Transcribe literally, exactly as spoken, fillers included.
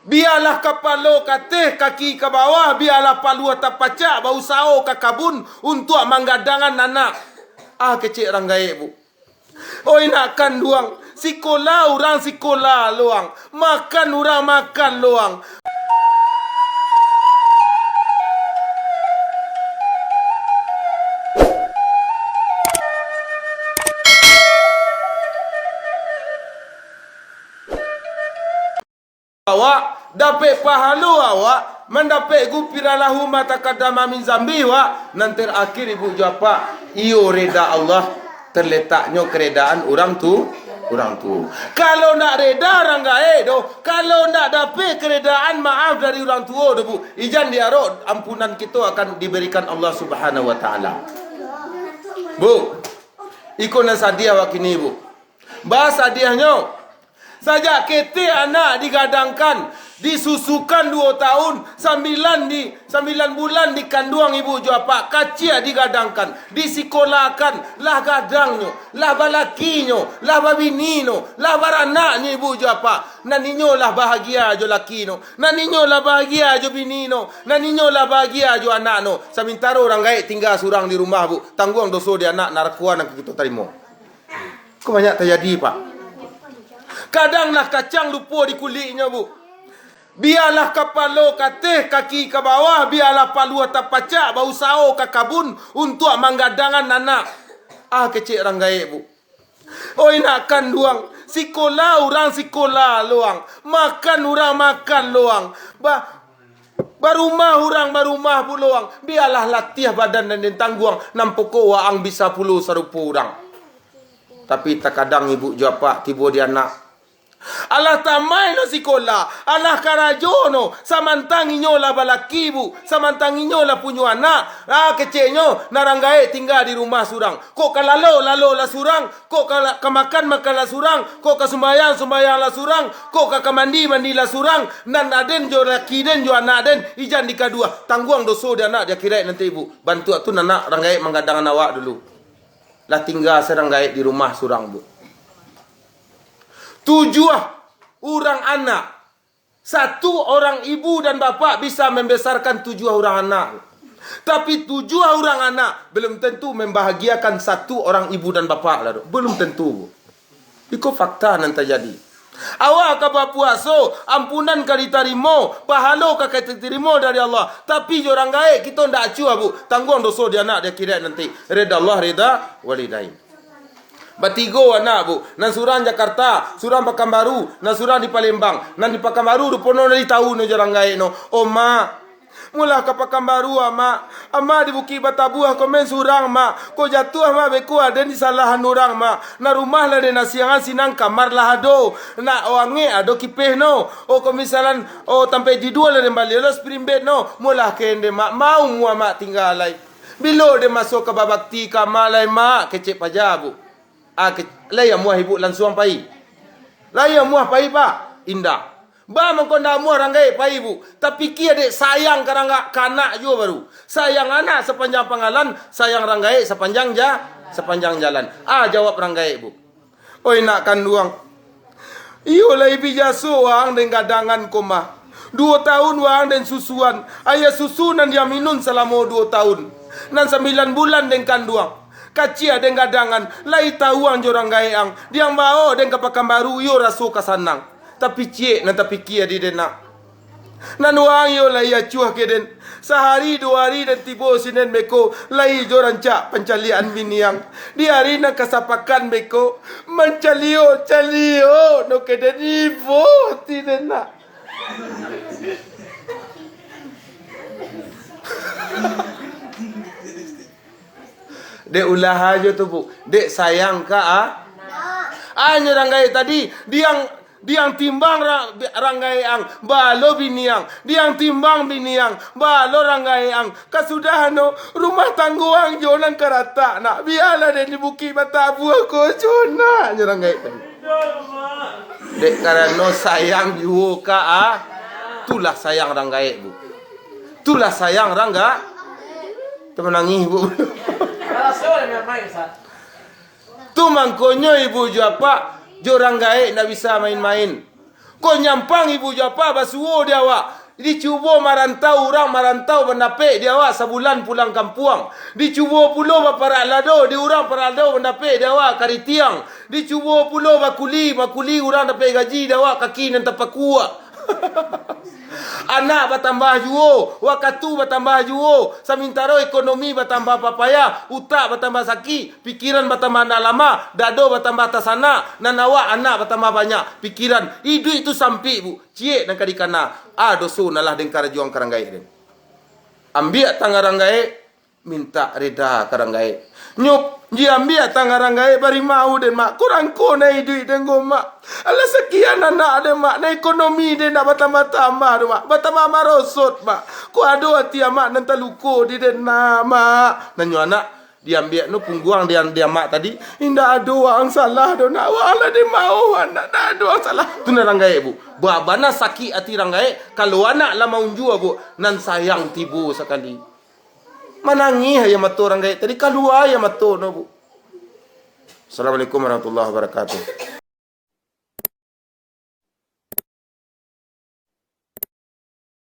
Bialah kapalo ka ateh, kaki ka bawah, bialah palua tapacak, bausaho ka kabun untuak manggadangan anak. Ah, kecek urang gaek, Bu. Oi nak kanduang, sikola urang sikola loang, makan urang makan loang. Awak dapek pahalo awak, mandapek gupira lahu ma taqaddama min zambi, wak. Nan terakhir, ibu jo apak, iyo reda Allah, terletaknyo keredaan urang tu, urang tuo. Kalau ndak reda urang gaek doh, kalau ndak dapek keredaan maaf dari urang tuo doh, Bu, ijan diarok ampunan kito akan diberikan Allah Subhanahu wa Ta'ala. Bu, iko nan sadiah wak kini, Bu. Ba sadiahnyo, sajak ketek anak digadangkan, disusukan duo taun, sambilan di, sambilan bulan dikanduang ibu jo apak, kaciak digadangkan, disikolakan, lah gadangnyo, lah balakinyo, lah babininyo, lah baranaknyo ibu jo apak. Nan inyo lah bahagia jo lakinyo, nan inyo lah bahagia jo bininyo, nan inyo lah bahagia jo anaknyo. Samintaro urang gaek tingga surang di rumah, Bu, tangguang doso di anak, narako nan ka kito tarimo. Ko banyak tajadi, Pak. Kadang lah kacang lupo di kuliknyo, Bu. Bialah kapalo ka ateh, kaki ka bawah, bialah palua tapacak, bausaho ka kabun untuak manggadangan anak. Ah, kecek urang gaek, Bu. Oi nak kanduang, sikola urang sikola loang, makan urang makan loang, ba-, barumah urang barumah puloang. Bialah latiah badan nan den tangguang, nan pokok waang bisa pulo sarupo urang. Tapi takadang ibu jo apak tibo di anak, alah tamai lo sikola, alah karajo no, samantang inyo lah balaki, Bu, samantang inyo lah punyo anak, ah, keceknyo, nan urang gaek tingga di rumah surang. Kok ka lalo, lalo lah surang, kok ka, ka makan, makan lah surang, kok ka sumbayang, sumbayang lah surang, kok ka, ka mandi, mandi lah surang, nan aden jo laki den jo anak den, ijan dikaduah, tangguang doso di anak di akhirat nanti, Bu. Bantuak tu nan nak urang gaek manggadangan awak dulu. Lah tingga surang gaek di rumah surang, Bu. Tujuah urang anak. Satu orang ibu dan bapak bisa membesarkan tujuah urang anak. Tapi tujuah urang anak belum tentu membahagiakan satu orang ibu dan bapak lah tu. Belum tentu, Bu. Iko fakta nan tajadi. Awak ka bapuaso, ampunan ka ditarimo, pahalo ka, ka ditarimo dari Allah. Tapi jo urang gaek, kito ndak acuah, Bu. Tangguang doso di anak di akhirat nanti. Reda Allah, reda walidain. Batigo anak, Bu. Nan surang Jakarta, surang Pakanbaru, nan surang di Palembang. Nan di Pakanbaru rupo no dari tahu no jo urang gaek no. Oh, Mak, mulah ka Pakanbaru, ah, Mak. Amak di Bukik Batabuah ko main surang, Mak. Ko jatuah, Mak, beko aden disalahan urang, Mak. Nan rumah lah den asiangan, sinan kamar lah ado. Nak, oh, angek ado kipeh no. Oh, ko misalan, oh, tampek tidua lah den bali lo spring bed no. Mulah ka den, Mak. Mau mua Mak tingga lai. Bilo den maso ka babakti ka Amak lai, Mak, kecek paja, Bu. Ah, ke-, lai amuah ibu lansuang pai? Lai amuah pai, Pak? Indak. Ba mangko ndak amuah urang gaek pai, Bu. Tapikia dek sayang ka urang ga-, ka anak juo baru. Sayang anak sapanjang panggalan, sayang urang gaek sapanjang ja-, sapanjang jalan. Ah, jawab urang gaek, Bu. Oi nak kanduang, iyo lai bi jaso waang den gadangan ko mah. Duo taun waang den susuan, aia susu nan diaminun salamo duo taun. Nan sambilan bulan den kanduang, kaciak den gadangan, lai tawuang jo urang gaek ang, diang baok den ka Pakanbaru, iyo raso ka sanang. Tapi ciek nan tapikia di den nak. Nan waang iyo lai acuah ka den. Sahari duo hari den tibo sinan beko, lai jo rancak pancaliakan bini ang. Di hari nan kasapakan beko, mancaliak-caliak no ka den, ibo ati den nak. Dek ulah ajo tu, Bu. Dek sayang ka, ah? Anyo urang gaek tadi, diang, diang timbang ra-, urang gaek ang, baa lo bini ang. Diang timbang bini ang, baa lo urang gaek ang. Kasudahan no, rumah tanggo ang jo nan ka ratak, nak. Bialah den di Bukik Batabuah ko, co nak, anyo urang gaek tadi. Dek karano sayang juo ka, ah? Tulah sayang urang gaek, Bu. Tulah sayang urang ga-, Temanangih, Bu. Tu mangkonyo ibu jo apak, jo urang gaek ndak bisa main-main. Ko nyampang ibu jo apa basuo di awak. Dicubo marantau, urang marantau mandapek di awak sabulan pulang kampuang. Dicubo pulo baparak lado, di urang parak lado mandapek di awak karitiang. Dicubo pulo bakuli, bakuli urang dapek gaji di awak kaki nan tapakua. Anak batambah juo, wakatu batambah juo, samintaro ekonomi batambah papayah, utak batambah sakik, pikiran batambah ndak lamah, dado batambah tasanak, nan awak anak batambah banyak pikiran. Iduik tu sampik, Bu. Ciek nan ka dikana. Ah, doso nan lah den karajoan ka urang gaek den. Ambiak tang urang gaek, mintak reda ka urang gaek. Nyo, diambiak tang urang gaek, bari mau den, Mak. Kurang ko nan iduik den ko, Mak. Alah sakian anak den, Mak. Nan ekonomi den ndak batambah-tambah tu, Mak. Batambah marosot, Mak. Ko ado ati amak nan taluko di den, nah, Mak. Nanyo anak, diambiak no pungguang di, di amak tadi. Indak ado ang salah doh, nak. Wah lah den mau, anak. Ndak ado ang salah. Tu nan urang gaek, Bu. Babana sakik ati urang gaek, kalau anak lah maunjua, Bu, nan sayang tibo sakali. Manangih aia mato urang gaek tadi, kalua aia mato no, Bu. Assalamualaikum warahmatullahi wabarakatuh.